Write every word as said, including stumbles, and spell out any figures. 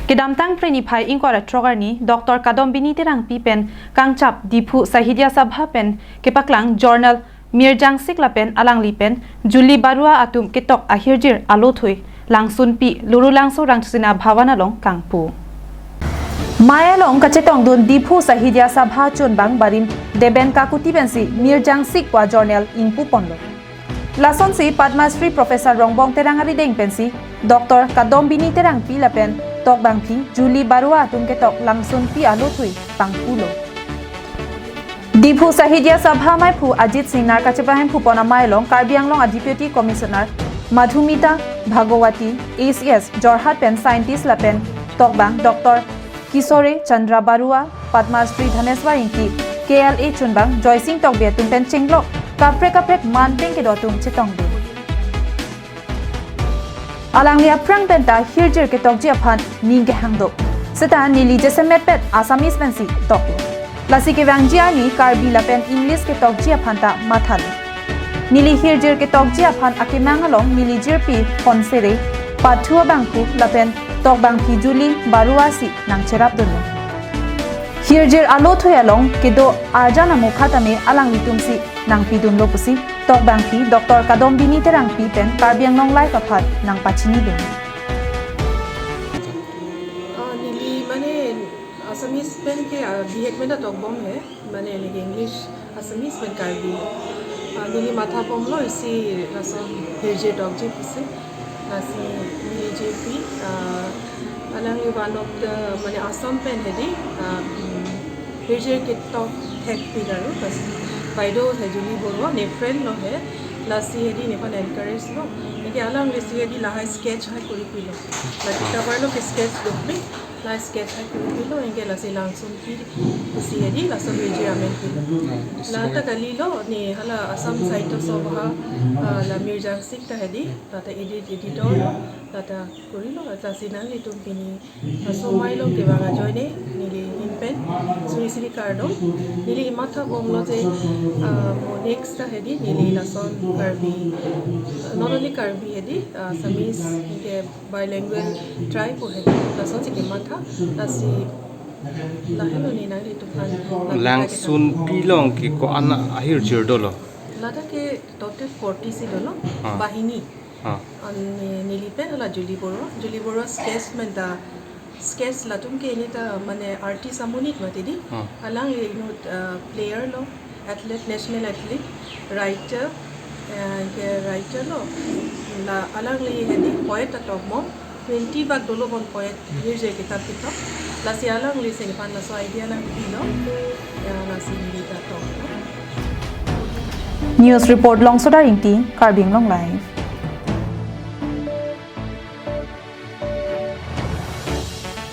Kedamtang Phre niphai ingkoi ra throk arni Doctor Kadombini Terangpi pen kangchap Diphu Sahitya Sabha pen kepaklang journal Mirjang Sik lapen alangli pen Julie Barua atum ketok ahirjir alothui Langsunpi Lurulangso Rangsina Bhavan along kangpu. Mei along kachetongdun Diphu Sahitya Sabha chunbang barim Deben Kakuti pensi Mirjang Sik pu ajournal ingpuponlo. Lasonsi Padma Shri Professor Rongbong Terang arideng pensi Doctor Kadombini Terangpi lapen tokbangpi Julie Barua atum ketok Langsunpi alothui pangpulo. Diphu Sahitya Sabha meiphu Ajit Singnar kachepahemphu pon amei along Karbi Anglong a Deputy Commissioner Madhumita Bhagawati, A C S Jorhat pen scientist lapen tokbang Doctor Kishore Chandra Barua, Padma Shri Dhaneswar Ingti, K L A chunbang Joysing Tokbi atum pen chenglok kaprek kaprek man pen kedo atum chetongdun. Alangli aphrang penta hirjir ketokji aphan ning kehangdok. Seta neli jasemet pet Assamese pensi toklo. Lasi kevangji arni Karbi lapen English ketokji aphan ta mathalo. Neli hirjir ketokji aphan akemang along neli jirpi Phonsere, Pathu abangphu lapen tokbangpi Julie Barua si nangcherapdunlo. Hirjir alothui along kedo arjan amokha tame alanglitumsi nangpidunlo pusi tokbangpi Doctor Kadombini Terangpi pen Karbi Anglong Live aphan nangpachinidun. Ah, neli mane Assamese pen ke, ah, bihek mena tokbom he, mane neli English Assamese pen Karbi. Ah, neli mathabomlo isi lason hirjir tokji pusi. Lasi neli jirpi, ah, alangli one of the, mane Assam pen hedi, ah, mm, hirjir ketok thekpi garu, lasi baideo he Julie Barua, ne friend lo he, lasi hedi nephan encourage lo. Neke alanglisi hedi lahai sketch hai kuri pilo. Lasi cover lo ke sketch dopik, lahai sketch hai kuri pilo, anke lasi Langsunpi pusi hedi laso hirjir amen pilo. Lata kalilo, ne hala Assam Sahitya Sabha, ah, la Mirjang Sik ta hedi, lata edit, editor lo, lata kurilo, lasi nanglitum pini laso mei along kevang ajoine neli ahin pen suri suri kardom. Neli mathabomlo je, ah, mo next ta hedi neli lason Karbi, not only Karbi hedi, ah, Assamese ke bilingual try po hedi lasonsi kematha, lasi lahelo ne nanglitum aphan. Langsunpi along ke ko-an ahirjir dolo? Lata ke total forty si dolo, ah, bahini. Ah. An ne-, neli pen hala Julie Barua. Julie Barua sketch menta, sketch latum ke neta mane artist amonit mati di. Ah. Alangli inut, ah, player lo, athlete, national athlete, writer, eh, ke writer lo. La alangli hedi poet atokmo, twenty bak dolo bon poet hirjir kitab kitab. Lasi alanglisi nephan laso idea nangpilo. Ya, lasi neli ta toklo. News report Longsodar Ingti, Karbi Anglong Live.